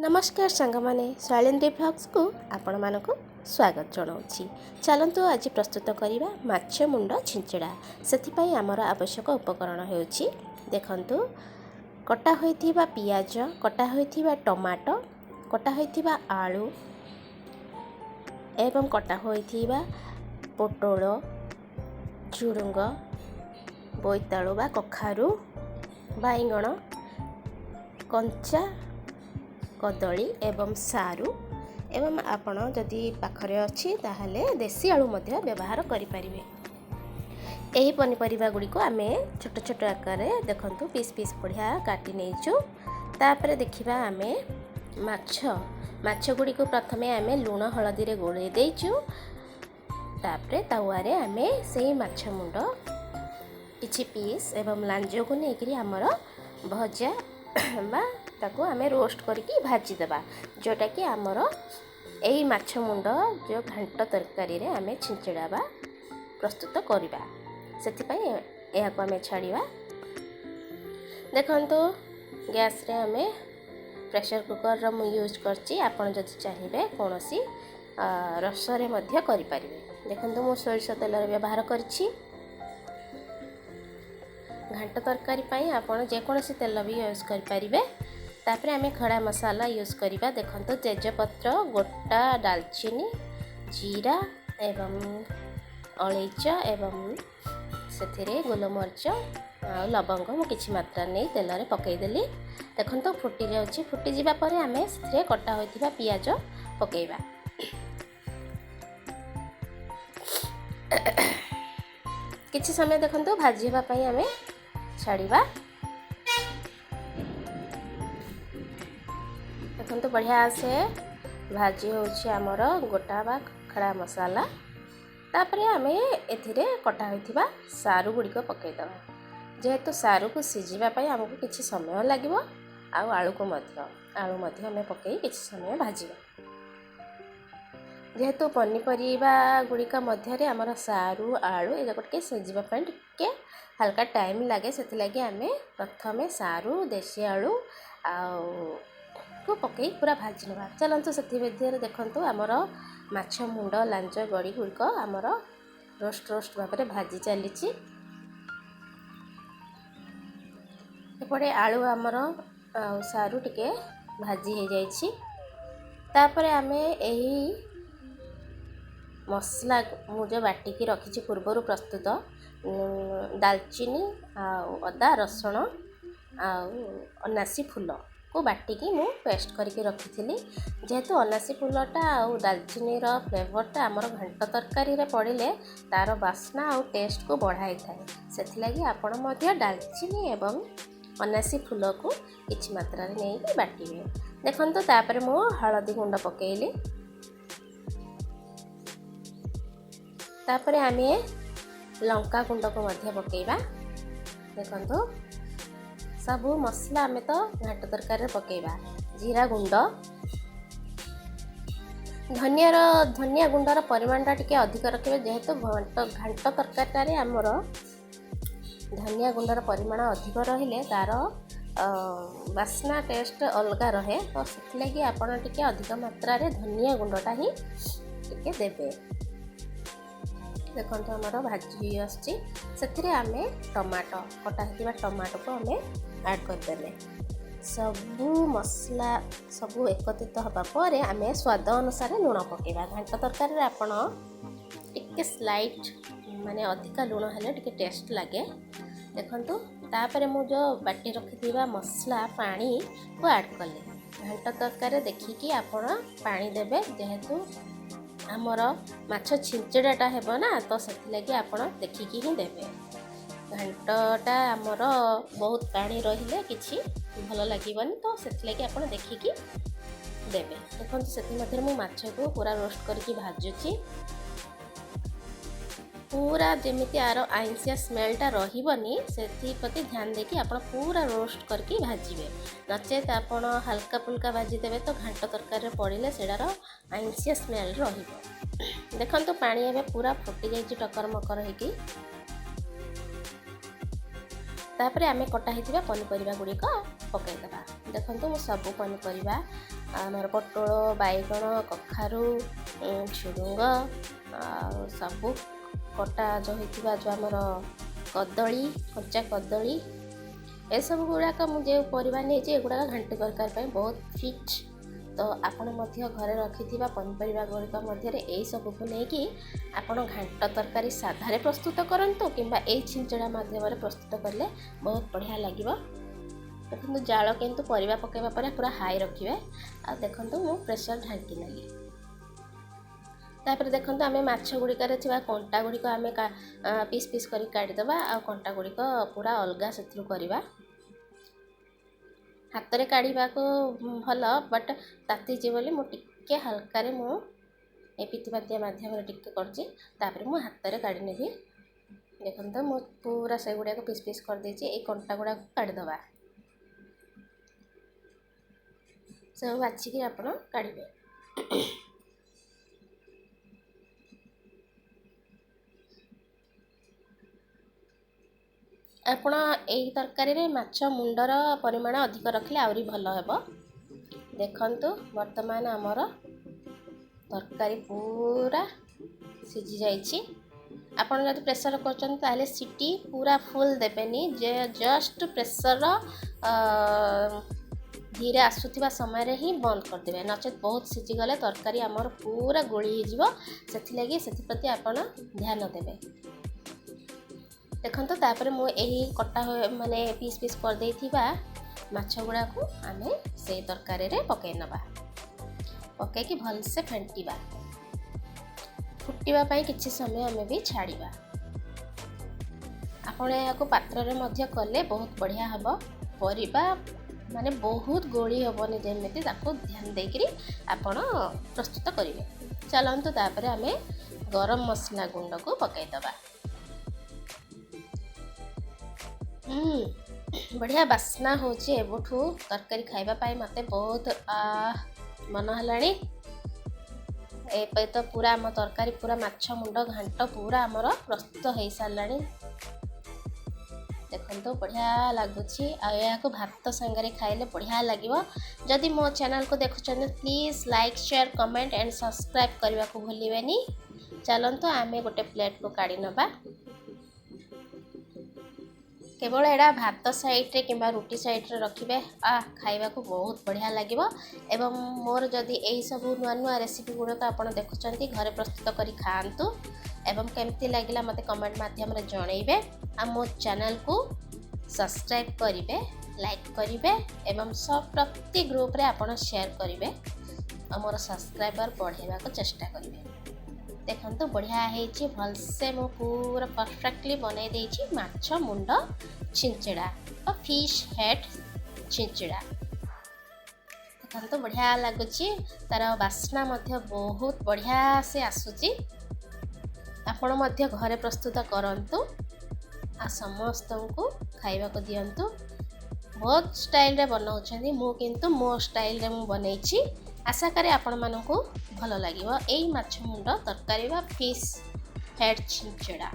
ନମସ୍କାର ସାଙ୍ଗମାନେ, ଶୈଳେନ୍ଦ୍ରୀ ଭ୍ଲଗ୍ସକୁ ଆପଣମାନଙ୍କୁ ସ୍ୱାଗତ ଜଣାଉଛି। ଚାଲନ୍ତୁ, ଆଜି ପ୍ରସ୍ତୁତ କରିବା ମାଛ ମୁଣ୍ଡ ଛିଞ୍ଚଡ଼ା। ସେଥିପାଇଁ ଆମର ଆବଶ୍ୟକ ଉପକରଣ ହେଉଛି, ଦେଖନ୍ତୁ, କଟା ହୋଇଥିବା ପିଆଜ, କଟା ହୋଇଥିବା ଟମାଟୋ, କଟା ହୋଇଥିବା ଆଳୁ ଏବଂ କଟା ହୋଇଥିବା ପୋଟଳ, ଝୁଡ଼ୁଙ୍ଗ, ବୋଇତାଳୁ ବା କଖାରୁ, ବାଇଗଣ, କଞ୍ଚା କଦଳୀ ଏବଂ ସାରୁ ଏବଂ ଆପଣ ଯଦି ପାଖରେ ଅଛି, ତାହେଲେ ଦେଶୀ ଆଳୁ ମଧ୍ୟ ବ୍ୟବହାର କରିପାରିବେ। ଏହି ପନିପରିବା ଗୁଡ଼ିକୁ ଆମେ ଛୋଟ ଛୋଟ ଆକାରରେ, ଦେଖନ୍ତୁ, ପିସ୍ ପିସ୍ ବଢ଼ିଆ କାଟି ନେଇଛୁ। ତାପରେ ଦେଖିବା ଆମେ ମାଛ। ମାଛ ଗୁଡ଼ିକୁ ପ୍ରଥମେ ଆମେ ଲୁଣ ହଳଦୀରେ ଗୋଳେଇ ଦେଇଛୁ। ତାପରେ ତାୱାରେ ଆମେ ସେଇ ମାଛ ମୁଣ୍ଡ କିଛି ପିସ୍ ଏବଂ ଲାଞ୍ଜକୁ ନେଇକରି ଆମର ଭଜା ବା ତାକୁ ଆମେ ରୋଷ୍ଟ କରିକି ଭାଜିଦେବା, ଯେଉଁଟାକି ଆମର ଏଇ ମାଛ ମୁଣ୍ଡ ଯେଉଁ ଘାଣ୍ଟ ତରକାରୀରେ ଆମେ ଛିଞ୍ଚଡ଼ା ବା ପ୍ରସ୍ତୁତ କରିବା, ସେଥିପାଇଁ ଏହାକୁ ଆମେ ଛାଡ଼ିବା। ଦେଖନ୍ତୁ, ଗ୍ୟାସ୍ରେ ଆମେ ପ୍ରେସର୍ କୁକର୍ର ମୁଁ ୟୁଜ୍ କରିଛି। ଆପଣ ଯଦି ଚାହିଁବେ, କୌଣସି ରସରେ ମଧ୍ୟ କରିପାରିବେ। ଦେଖନ୍ତୁ, ମୁଁ ସୋରିଷ ତେଲର ବ୍ୟବହାର କରିଛି। ଘାଣ୍ଟ ତରକାରୀ ପାଇଁ ଆପଣ ଯେକୌଣସି ତେଲ ବି ୟୁଜ୍ କରିପାରିବେ। ତାପରେ ଆମେ ଖଡ଼ା ମସଲା ୟୁଜ୍ କରିବା। ଦେଖନ୍ତୁ, ତେଜପତ୍ର, ଗୋଟା ଡାଲଚିନି, ଜିରା ଏବଂ ଅଳେଇଚ ଏବଂ ସେଥିରେ ଗୋଲମରିଚ ଆଉ ଲବଙ୍ଗ ମୁଁ କିଛି ମାତ୍ରା ନେଇ ତେଲରେ ପକାଇଦେଲି। ଦେଖନ୍ତୁ, ଫୁଟି ଯାଉଛି। ଫୁଟିଯିବା ପରେ ଆମେ ସେଥିରେ କଟା ହୋଇଥିବା ପିଆଜ ପକାଇବା। କିଛି ସମୟ, ଦେଖନ୍ତୁ, ଭାଜି ହେବା ପାଇଁ ଆମେ ଛାଡ଼ିବା। ଦେଖନ୍ତୁ, ବଢ଼ିଆ ସେ ଭାଜି ହେଉଛି ଆମର ଗୋଟା ବା ଖଡ଼ା ମସଲା। ତାପରେ ଆମେ ଏଥିରେ କଟା ହୋଇଥିବା ସାରୁ ଗୁଡ଼ିକ ପକାଇଦେବା। ଯେହେତୁ ସାରୁକୁ ସିଝିବା ପାଇଁ ଆମକୁ କିଛି ସମୟ ଲାଗିବ ଆଉ ଆଳୁକୁ ମଧ୍ୟ, ଆଳୁ ମଧ୍ୟ ଆମେ ପକାଇ କିଛି ସମୟ ଭାଜିବା। ଯେହେତୁ ପନିପରିବା ଗୁଡ଼ିକ ମଧ୍ୟରେ ଆମର ସାରୁ, ଆଳୁ ଏଯାକ ଟିକେ ସିଝିବା ପାଇଁ ଟିକେ ହାଲକା ଟାଇମ୍ ଲାଗେ, ସେଥିଲାଗି ଆମେ ପ୍ରଥମେ ସାରୁ, ଦେଶୀ ଆଳୁ ଆଉ କୁ ପକାଇ ପୁରା ଭାଜି ନେବା। ଚାଲନ୍ତୁ, ସେଥି ମଧ୍ୟରେ ଦେଖନ୍ତୁ, ଆମର ମାଛ ମୁଣ୍ଡ, ଲାଞ୍ଜ, ଗଡ଼ି ଗୁଡ଼ିକ ଆମର ରୋଷ୍ଟ ରୋଷ୍ଟ ଭାବରେ ଭାଜି ଚାଲିଛି। ଏପଟେ ଆଳୁ ଆମର ଆଉ ସାରୁ ଟିକେ ଭାଜି ହେଇଯାଇଛି। ତାପରେ ଆମେ ଏହି ମସଲା ମୁଁ ଯେଉଁ ବାଟିକି ରଖିଛି ପୂର୍ବରୁ ପ୍ରସ୍ତୁତ, ଡାଲଚିନି ଆଉ ଅଦା, ରସୁଣ ଆଉ ଅନାସୀ ଫୁଲକୁ ବାଟିକି ମୁଁ ପେଷ୍ଟ କରିକି ରଖିଥିଲି। ଯେହେତୁ ଅନାସୀ ଫୁଲଟା ଆଉ ଡାଲଚିନିର ଫ୍ଲେଭରଟା ଆମର ଘାଣ୍ଟ ତରକାରୀରେ ପଡ଼ିଲେ ତା'ର ବାସ୍ନା ଆଉ ଟେଷ୍ଟକୁ ବଢ଼ାଇଥାଏ, ସେଥିଲାଗି ଆପଣ ମଧ୍ୟ ଡାଲଚିନି ଏବଂ ଅନାସୀ ଫୁଲକୁ କିଛି ମାତ୍ରାରେ ନେଇକି ବାଟିବେ। ଦେଖନ୍ତୁ, ତାପରେ ମୁଁ ହଳଦୀ ଗୁଣ୍ଡ ପକାଇଲି। ତାପରେ ଆମେ ଲଙ୍କା ଗୁଣ୍ଡକୁ ମଧ୍ୟ ପକାଇବା। ଦେଖନ୍ତୁ, ସବୁ ମସଲା ଆମେ ତ ଘାଣ୍ଟ ତରକାରୀରେ ପକାଇବା। ଜିରା ଗୁଣ୍ଡ, ଧନିଆ ଗୁଣ୍ଡର ପରିମାଣଟା ଟିକେ ଅଧିକ ରଖିବେ। ଯେହେତୁ ଘାଣ୍ଟ ତରକାରୀଟାରେ ଆମର ଧନିଆ ଗୁଣ୍ଡର ପରିମାଣ ଅଧିକ ରହିଲେ ତା'ର ବାସ୍ନା, ଟେଷ୍ଟ ଅଲଗା ରହେ, ତ ସେଥିଲାଗି ଆପଣ ଟିକେ ଅଧିକ ମାତ୍ରାରେ ଧନିଆ ଗୁଣ୍ଡଟା ହିଁ ଟିକେ ଦେବେ। ଦେଖନ୍ତୁ, ଆମର ଭାଜି ହେଇ ଆସୁଛି। ସେଥିରେ ଆମେ ଟମାଟୋ, କଟା ହେଇଥିବା ଟମାଟୋକୁ ଆମେ ଆଡ଼୍ କରିଦେଲେ। ସବୁ ମସଲା ସବୁ ଏକତ୍ରିତ ହେବା ପରେ ଆମେ ସ୍ୱାଦ ଅନୁସାରେ ଲୁଣ ପକାଇବା। ଘାଣ୍ଟ ତରକାରୀରେ ଆପଣ ଟିକେ ସ୍ଲାଇଟ୍, ମାନେ ଅଧିକା ଲୁଣ ହେଲେ ଟିକେ ଟେଷ୍ଟ ଲାଗେ। ଦେଖନ୍ତୁ, ତାପରେ ମୁଁ ଯେଉଁ ବାଟି ରଖିଥିବା ମସଲା ପାଣିକୁ ଆଡ଼୍ କଲି। ଘାଣ୍ଟ ତରକାରୀରେ ଦେଖିକି ଆପଣ ପାଣି ଦେବେ। ଯେହେତୁ ଆମର ମାଛ ଛିଞ୍ଚଡ଼ାଟା ହେବ ନା, ତ ସେଥିଲାଗି ଆପଣ ଦେଖିକି ହିଁ ଦେବେ। ଘାଣ୍ଟଟା ଆମର ବହୁତ ପାଣି ରହିଲେ କିଛି ଭଲ ଲାଗିବନି, ତ ସେଥିଲାଗି ଆପଣ ଦେଖିକି ଦେବେ। ଦେଖନ୍ତୁ, ସେଥିମଧ୍ୟରେ ମୁଁ ମାଛକୁ ପୁରା ରୋଷ୍ଟ କରିକି ଭାଜୁଛି। ପୁରା ଯେମିତି ଆର ଆଇଁଷିଆ ସ୍ମେଲଟା ରହିବନି, ସେଥିପ୍ରତି ଧ୍ୟାନ ଦେଇକି ଆପଣ ପୁରା ରୋଷ୍ଟ କରିକି ଭାଜିବେ। ନଚେତ୍ ଆପଣ ହାଲକା ଫୁଲକା ଭାଜିଦେବେ ତ ଘାଣ୍ଟ ତରକାରୀରେ ପଡ଼ିଲେ ସେଇଟାର ଆଇଁଷିଆ ସ୍ମେଲ ରହିବ। ଦେଖନ୍ତୁ, ପାଣି ଏବେ ପୁରା ଫୁଟି ଯାଇଛି ଟକର ମକର ହେଇକି। ତାପରେ ଆମେ କଟା ହେଇଥିବା ପନିପରିବା ଗୁଡ଼ିକ ପକାଇଦେବା। ଦେଖନ୍ତୁ, ମୁଁ ସବୁ ପନିପରିବା ଆମର ପୋଟଳ, ବାଇଗଣ, କଖାରୁ, ଝୁଡ଼ୁଙ୍ଗ ଆଉ ସବୁ କଟା ଯେଉଁ ହେଇଥିବା ଯେଉଁ ଆମର କଦଳୀ, କଞ୍ଚା କଦଳୀ, ଏସବୁ ଗୁଡ଼ାକ ମୁଁ ଯେଉଁ ପରିବା ନେଇଛି ଏଗୁଡ଼ାକ ଘାଣ୍ଟ ତରକାରୀ ପାଇଁ ବହୁତ ଫିଟ୍। ତ ଆପଣ ମଧ୍ୟ ଘରେ ରଖିଥିବା ପନିପରିବା ଗୁଡ଼ିକ ମଧ୍ୟରେ ଏଇସବୁକୁ ନେଇକି ଆପଣ ଘାଣ୍ଟ ତରକାରୀ ସାଧାରେ ପ୍ରସ୍ତୁତ କରନ୍ତୁ କିମ୍ବା ଏଇ ଛିଞ୍ଚଡ଼ା ମାଧ୍ୟମରେ ପ୍ରସ୍ତୁତ କଲେ ବହୁତ ବଢ଼ିଆ ଲାଗିବ। ଦେଖନ୍ତୁ, ଜାଳ କିନ୍ତୁ ପରିବା ପକାଇବା ପରେ ପୁରା ହାଇ ରଖିବେ। ଆଉ ଦେଖନ୍ତୁ, ମୁଁ ପ୍ରେସର ଢାଙ୍କି ନେଲି। ତାପରେ ଦେଖନ୍ତୁ, ଆମେ ମାଛ ଗୁଡ଼ିକରେ ଥିବା କଣ୍ଟା ଗୁଡ଼ିକ ଆମେ ପିସ୍ ପିସ୍ କରି କାଟିଦେବା ଆଉ କଣ୍ଟା ଗୁଡ଼ିକ ପୁରା ଅଲଗା ସେଥିରୁ କରିବା। ହାତରେ କାଢ଼ିବାକୁ ଭଲ, ବଟ୍ ତାତିଛି ବୋଲି ମୁଁ ଟିକେ ହାଲକାରେ ମୁଁ ଏ ପିତିପାତିଆ ମାଧ୍ୟମରେ ଟିକେ କରୁଛି। ତାପରେ ମୁଁ ହାତରେ କାଢ଼ି ନେବି। ଦେଖନ୍ତୁ, ମୁଁ ପୁରା ସେଗୁଡ଼ାକ ପିସ୍ ପିସ୍ କରିଦେଇଛି। ଏଇ କଣ୍ଟା ଗୁଡ଼ାକୁ କାଢ଼ିଦେବା। ସବୁ ବାଛିକି ଆପଣ କାଢ଼ିବେ। ଆପଣ ଏଇ ତରକାରୀରେ ମାଛ ମୁଣ୍ଡର ପରିମାଣ ଅଧିକ ରଖିଲେ ଆହୁରି ଭଲ ହେବ। ଦେଖନ୍ତୁ, ବର୍ତ୍ତମାନ ଆମର ତରକାରୀ ପୁରା ସିଝି ଯାଇଛି। ଆପଣ ଯଦି ପ୍ରେସର କରୁଛନ୍ତି, ତାହେଲେ ସିଟି ପୁରା ଫୁଲ୍ ଦେବେନି ଯେ, ଜଷ୍ଟ ପ୍ରେସର ଧୀରେ ଆସୁଥିବା ସମୟରେ ହିଁ ବନ୍ଦ କରିଦେବେ। ନଚେତ୍ ବହୁତ ସିଝିଗଲେ ତରକାରୀ ଆମର ପୁରା ଗୋଳି ହେଇଯିବ। ସେଥିଲାଗି ସେଥିପ୍ରତି ଆପଣ ଧ୍ୟାନ ଦେବେ। ଦେଖନ୍ତୁ, ତାପରେ ମୁଁ ଏହି କଟା ମାନେ ପିସ୍ ପିସ୍ କରିଦେଇଥିବା ମାଛ ଗୁଡ଼ାକୁ ଆମେ ସେଇ ତରକାରୀରେ ପକାଇ ନେବା। ପକାଇକି ଭଲସେ ଫେଣ୍ଟିବା। ଫୁଟିବା ପାଇଁ କିଛି ସମୟ ଆମେ ବି ଛାଡ଼ିବା। ଆପଣ ଏହାକୁ ପାତ୍ରରେ ମଧ୍ୟ କଲେ ବହୁତ ବଢ଼ିଆ ହେବ। ପରିବା ମାନେ ବହୁତ ଗୋଳି ହେବନି ଯେମିତି, ତାକୁ ଧ୍ୟାନ ଦେଇକରି ଆପଣ ପ୍ରସ୍ତୁତ କରିବେ। ଚାଲନ୍ତୁ, ତାପରେ ଆମେ ଗରମ ମସଲା ଗୁଣ୍ଡକୁ ପକାଇଦେବା। ବଢ଼ିଆ ବାସ୍ନା ହେଉଛି ଏବେଠୁ। ତରକାରୀ ଖାଇବା ପାଇଁ ମୋତେ ବହୁତ ମନ ହେଲାଣି। ଏବେ ତ ପୁରା ଆମ ତରକାରୀ ପୁରା ମାଛ ମୁଣ୍ଡ ଘାଣ୍ଟ ପୁରା ଆମର ପ୍ରସ୍ତୁତ ହେଇସାରିଲାଣି। ଦେଖନ୍ତୁ, ବଢ଼ିଆ ଲାଗୁଛି ଆଉ ଏହାକୁ ଭାତ ସାଙ୍ଗରେ ଖାଇଲେ ବଢ଼ିଆ ଲାଗିବ। ଯଦି ମୋ ଚ୍ୟାନେଲକୁ ଦେଖୁଛନ୍ତି, please like, share, comment and subscribe କରିବାକୁ ଭୁଲିବେନି। ଚାଲନ୍ତୁ, ଆମେ ଗୋଟେ ପ୍ଲେଟ୍କୁ କାଢ଼ି ନେବା। କେବଳ ଏଇଟା ଭାତ ସାଇଡ଼୍ରେ କିମ୍ବା ରୁଟି ସାଇଡ଼୍ରେ ରଖିବେ, ଖାଇବାକୁ ବହୁତ ବଢ଼ିଆ ଲାଗିବ। ଏବଂ ମୋର ଯଦି ଏହିସବୁ ନୂଆ ନୂଆ ରେସିପି ଗୁଡ଼ିକ ଆପଣ ଦେଖୁଛନ୍ତି, ଘରେ ପ୍ରସ୍ତୁତ କରି ଖାଆନ୍ତୁ ଏବଂ କେମିତି ଲାଗିଲା ମୋତେ କମେଣ୍ଟ ମାଧ୍ୟମରେ ଜଣାଇବେ। ଆଉ ମୋ ଚ୍ୟାନେଲକୁ ସବସ୍କ୍ରାଇବ୍ କରିବେ, ଲାଇକ୍ କରିବେ ଏବଂ ସବ ପ୍ରତି ଗ୍ରୁପରେ ଆପଣ ସେୟାର କରିବେ ଆଉ ମୋର ସବସ୍କ୍ରାଇବର ବଢ଼ାଇବାକୁ ଚେଷ୍ଟା କରିବେ। ଦେଖନ୍ତୁ, ବଢ଼ିଆ ହେଇଛି। ଭଲସେ ମୁଁ ପୁରା ପରଫେକ୍ଟଲି ବନେଇ ଦେଇଛି ମାଛ ମୁଣ୍ଡ ଛିଞ୍ଚଡ଼ା ବା ଫିଶ୍ ହେଡ଼୍ ଛିଞ୍ଚଡ଼ା। ଦେଖନ୍ତୁ, ବଢ଼ିଆ ଲାଗୁଛି। ତାର ବାସ୍ନା ମଧ୍ୟ ବହୁତ ବଢ଼ିଆ ସେ ଆସୁଛି। ଆପଣ ମଧ୍ୟ ଘରେ ପ୍ରସ୍ତୁତ କରନ୍ତୁ ଆଉ ସମସ୍ତଙ୍କୁ ଖାଇବାକୁ ଦିଅନ୍ତୁ। ବହୁତ ଷ୍ଟାଇଲରେ ବନାଉଛନ୍ତି, ମୁଁ କିନ୍ତୁ ମୋ ଷ୍ଟାଇଲରେ ମୁଁ ବନେଇଛି। ଆଶା କରେ ଆପଣମାନଙ୍କୁ ଭଲ ଲାଗିବ ଏଇ ମାଛ ମୁଣ୍ଡ ତରକାରୀ ବା ଫିଶ୍ ହେଡ଼୍ ଛିଞ୍ଚଡ଼ା।